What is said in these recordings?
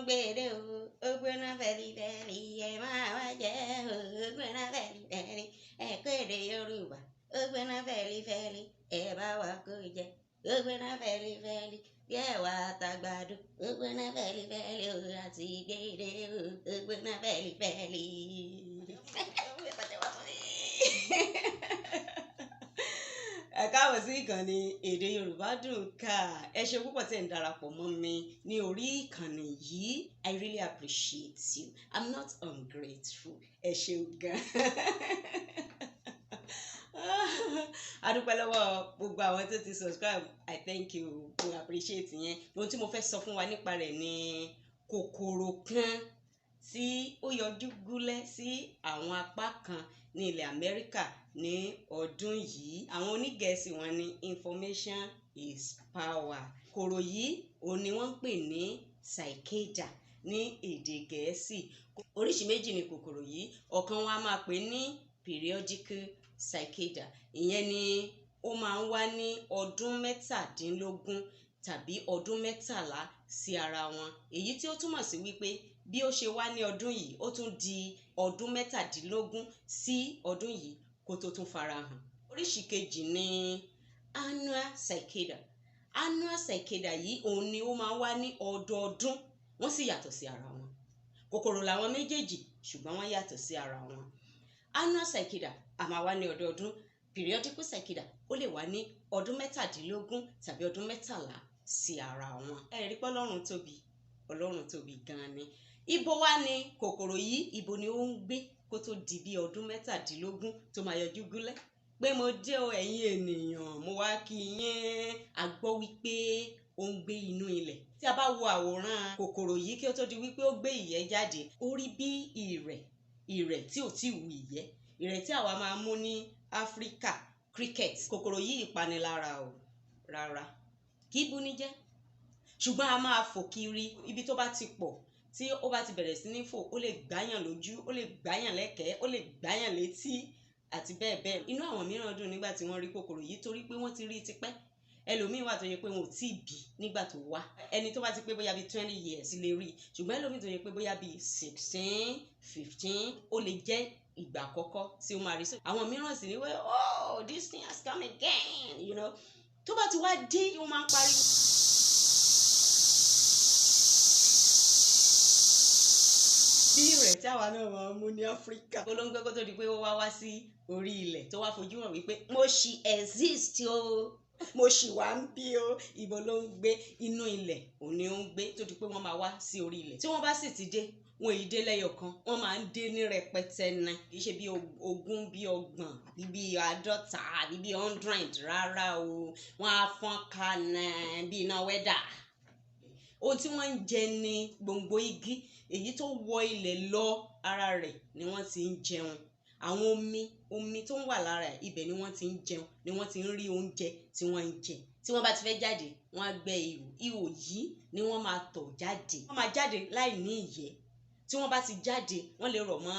Gbèrè o, ó gbóná fẹlifẹli, ẹ máa wá jẹ o, ó gbóná fẹlifẹli, ẹ kéde Yorùbá, ó gbóná fẹlifẹli, ẹ bá wa kó jẹ, ó gbóná fẹlifẹli, bí ẹ̀wà àtàgbàdo, ó gbóná fẹlifẹli o, àti gbèrè o, ó gbóná fẹlifẹli. Ẹ káàbọ̀ sí ìkànnì Èdè Yorùbá Dùn Ká. Ẹ ṣe púpọ̀ tí ẹ̀ ń darapọ̀ mọ́ mi ní orí ìkànnì yìí. I really appreciate you. I'm not ungrateful. Ẹ ṣeun gan. A dúpẹ́ lọ́wọ́ gbogbo àwọn tó ti subscribe. I thank you. Mo appreciate yẹn. Ohun tí mo fẹ́ sọ fún wa nípa rẹ̀ ni kòkòrò kan tí ó yọjú gúnlẹ̀ sí àwọn apá kan ní ilẹ̀ Amẹ́ríkà ní ọdún yìí. Àwọn onígẹ̀ẹ́sì wọn ní information is power. Kòkòrò yìí òun ni wọ́n ń pè ní cicada ní èdè Gẹ̀ẹ́sì. Oríṣi méjì ni kòkòrò yìí. Ọ̀kan wọn a máa pè ní periodical cicada. Ìyẹn ni ó máa ń wá ní ọdún 17 tàbí ọdún 13 sí ara wọn. Èyí tí ó túmọ̀ sí wípé bí ó ṣe wá ní ọdún yìí, ó tún di ọdún 17 sí ọdún yìí kó tó tún farahàn. Oríṣi kejì ni annual cicada. Annual cicada yìí òun ni ó máa ń wá ní ọdọọdún, wọ́n sì yàtọ̀ sí ara wọn. Kòkòrò làwọn méjèèjì, ṣùgbọ́n wọ́n yàtọ̀ sí ara wọn. Annual cicada a máa wá ní ọdọọdún. Periodical cicada ó lè wá ní ọdún 17 tàbí ọdún 13 sí ara wọn. Ẹ rí pé Ọlọ́run tóbi, Ọlọ́run tóbi gan-an ni. Ibo wá ni kòkòrò yìí, ibo ni ó ń gbé kó tó di bí ọdún 17 tó máa yọjú gúnlẹ̀? Pé mo dé o, ẹ̀yin ènìyàn, mo wá kí yín. A gbọ́ wípé ó ń gbé inú ilẹ̀. Tí a bá wo àwòrán kòkòrò yìí kí ó tó di wípé ó gbé ìyẹ́ jáde, ó rí bí ìrẹ̀, ìrẹ̀ tí ò tí wù ìyẹ́, ìrẹ̀ tí àwa máa ń mú ní Áfríkà, cricket. Kòkòrò yìí ìpanilára o, rárá. Kì í buni jẹ́. Ṣùgbọ́n a máa fò kiri ibi tó bá ti pọ̀, tí ó bá ti bẹ̀rẹ̀ sí ní fò, ó lè gbáyàn lójú, ó lè gbáyàn lẹ́kẹ̀ẹ́, ó lè gbáyàn létí àti bẹ́ẹ̀ bẹ́ẹ̀. Inú àwọn mìíràn dùn nígbà tí wọ́n rí kòkòrò yìí torí pé wọ́n ti rí i tipẹ́. Ẹlòmíín wà tó yẹ pé wọn ò tí ì bí nígbà tó wá. Ẹni tó bá ti pé bóyá bí 20 years lè rí i. Ṣùgbọ́n ẹlòmíín tó yẹ pé bóyá bí 16, 15, ó lè jẹ́ ìgbà àkọ́kọ́ tí ó máa rí. Àwọn mìíràn sì ní wẹ́, "Oh, this thing has come again." Tó bá ti wá dé, ó máa ń pariwo. Bí ìrẹ̀ tí àwa náà máa ń mú ní Áfríkà. Ó ló ń gbé kó tó di pé ó wá wá sí orí ilẹ̀ tó wá fojú hàn wípé mo ṣì exist o, mo ṣì wá ń bí o. Ibo ló ń gbé? Inú ilẹ̀ òun ni ó ń gbé tó di pé wọ́n máa wá sí orí ilẹ̀. Tí wọ́n bá sì ti dé, wọn ì dé lẹ́yọ̀ kan, wọ́n máa ń dé ní rẹpẹtẹ ní. Kì í ṣe bí 20, bí 30, àbí bí 50, àbí bí 100, rárá o. Wọ́n á fọ́n ká ní bí iná wẹ́dà. Ohun tí wọ́n ń jẹ ní gbòǹgbò igi, èyí tó wọ ilẹ̀ lọ, ara rẹ̀ ni wọ́n ti ń jẹun. Àwọn omi, omi tó ń wà lára ẹ̀, ibẹ̀ ni wọ́n ti ń jẹun, ni wọ́n ti ń rí oúnjẹ tí wọ́n ń jẹ. Tí wọ́n bá ti fẹ́ jáde, wọ́n á gbẹ́ ihò. Ihò yìí ni wọ́n máa tọ̀ jáde. Wọ́n máa jáde láì ní ìyẹ́. Tí wọ́n bá ti jáde, wọ́n lè rọ̀ mọ́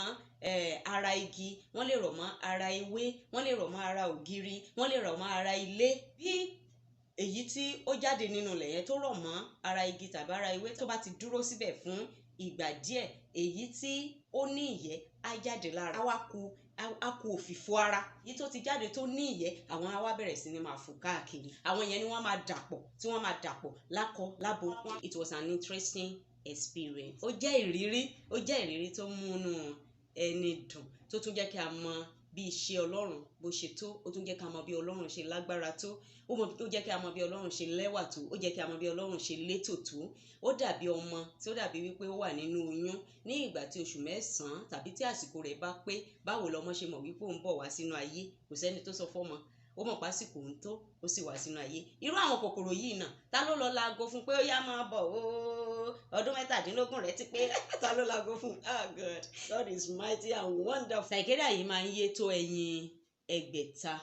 ara igi, wọ́n lè rọ̀ mọ́ ara ewé, wọ́n lè rọ̀ mọ́ ara ògiri, wọ́n lè rọ̀ mọ́ ara ilé. Bí èyí tí ó jáde nínú ilẹ̀ yẹn tó rọ̀ mọ́ ara igi tàbí ara ewé tó bá ti dúró síbẹ̀ fún ìgbà díẹ̀, èyí tí ó ní ìyẹ́ á jáde lára. Á wá ku, á ku òfìfo ara. Èyí tó ti jáde tó ní ìyẹ́, àwọn á wá bẹ̀rẹ̀ sí ní máa fò káàkiri. Àwọn yẹn ni wọ́n máa dàpọ̀, tí wọ́n máa dàpọ̀ lákọ lábo. It was an interesting experience. Ó jẹ́ ìrírí, ó jẹ́ ìrírí tó múnú ẹni dùn, tó tún jẹ́ kí a mọ bí iṣẹ́ Ọlọ́run bó ṣe tó, ó tún jẹ́ kí a mọ bí Ọlọ́run ṣe lágbára tó, ó jẹ́ kí a mọ bí Ọlọ́run ṣe lẹ́wà tó, ó jẹ́ kí a mọ bí Ọlọ́run ṣe létò tó. Ó dàbí ọmọ tí ó dàbí wípé ó wà nínú oyún ní ìgbà tí oṣù 9 tàbí tí àsìkò rẹ̀ bá pé. Báwo lọmọ ṣe mọ̀ wípé òun bọ̀ wá sínú ayé? Kò sẹ́ni tó sọ fọ́mọ. Ó mọ̀ pásìkò ń tó, ó sì wá sínú ayé. Irú àwọn kòkòrò yìí náà, ta ló lọ laago fún pé ó yá máa bọ̀ o? Ọdún 17 rẹ̀ ti pé. Ta ló laago fún? Ah God, God is mighty and wonderful. Cicada yìí máa ń yé tó ẹyin 600.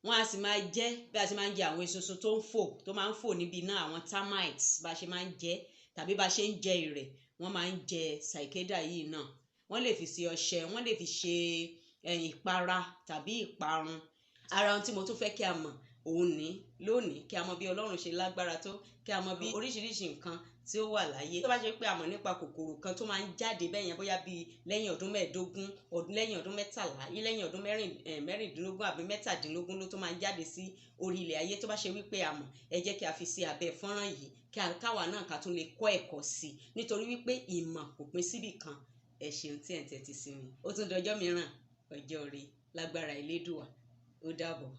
Wọ́n á sì máa jẹ bí a ṣe máa ń jẹ àwọn esunsun tó ń fò, tó máa ń fò níbi iná, àwọn termites, bá ṣe máa ń jẹ tàbí bá ṣe ń jẹ ìrẹ̀, wọ́n máa ń jẹ cicada yìí náà. Wọ́n lè fi ṣe ọṣẹ, wọ́n lè fi ṣe ìpara tàbí ìparun. Ara ohun tí mo tún fẹ́ kí a mọ̀ òun ní lónìí, kí a mọ bí Ọlọ́run ṣe lágbára tó, kí a mọ bí oríṣiríṣi nǹkan tí ó wà láyé. Tó bá ṣe pé a mọ̀ nípa kòkòrò kan tó máa ń jáde bẹ́ẹ̀ yẹn, bóyá bíi lẹ́yìn ọdún 15, ọdún lẹ́yìn ọdún 13, lẹ́yìn ọdún 16 àbí 17 ló tó máa ń jáde sí orí ilẹ̀ ayé, tó bá ṣe wípé a mọ̀, ẹ jẹ́ kí a fi sí abẹ́ fọ́nrán yìí kí káwa náà ká tún lè kọ́ ẹ̀kọ́ sí i, nítorí wípé ìmọ̀ kò pín síbì kan. Ẹ ṣeun tí ẹ̀ ń tẹ́tí sí mi. Ó tún dọjọ́ mìíràn, ọjọ́ ire, lágbára Elédùà. Ó dàbọ̀.